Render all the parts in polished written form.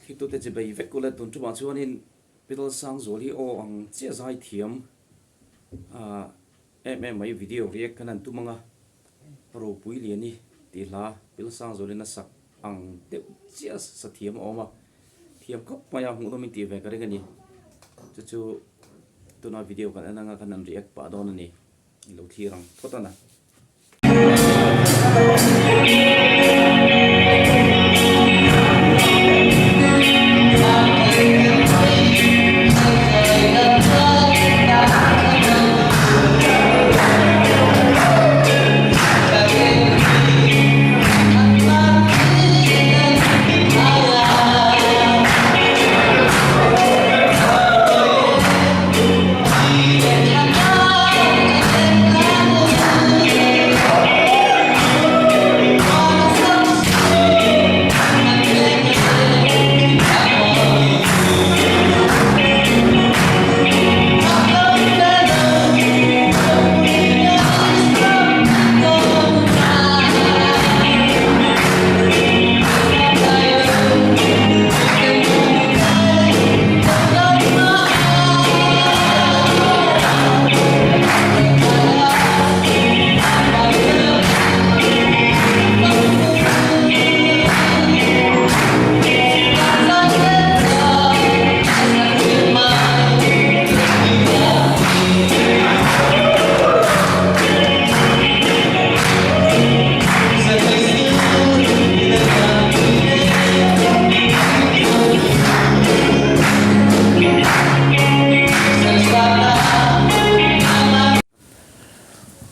Thiktute chi bei vek ule tun tumah chuanin Pital Sangzual hi aw ang chiah zai thiam em em mai video react kan han tum anga Ropui Liani tih hla Pital Sangzualin a sak ang deuh chiah sa thiam a awm a, thiam khawp mai a hmuhnawm in tih ve ka ring a ni. Chu chu tuna video kan en anga kan han react pah dawn a ni. I lo thlir ang phawt a na.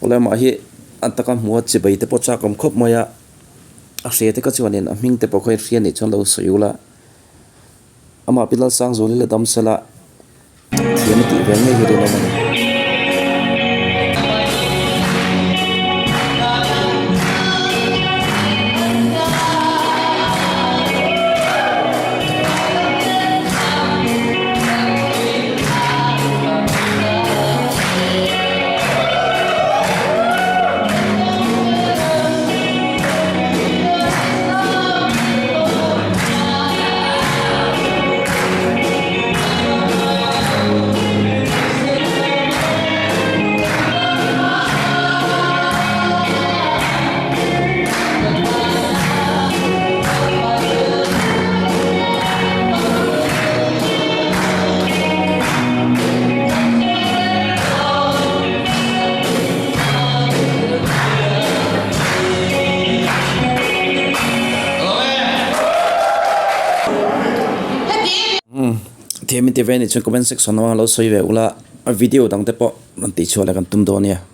Awle mah hi a taka hmu a chibai te pawh chak awm khawp mai a, a hre te kha chuanin a hming te pawh kha i hria nih chuan lo sawi ula, amah pi Lalsangzual hi la dam sela thiam a tih ve ngei hi rinawm a ni. Thiam in ti ve anih chuan comment section ah lo sawi ve ula a video dang te pawh rawn tih chhuah leh kan tum dawn nia.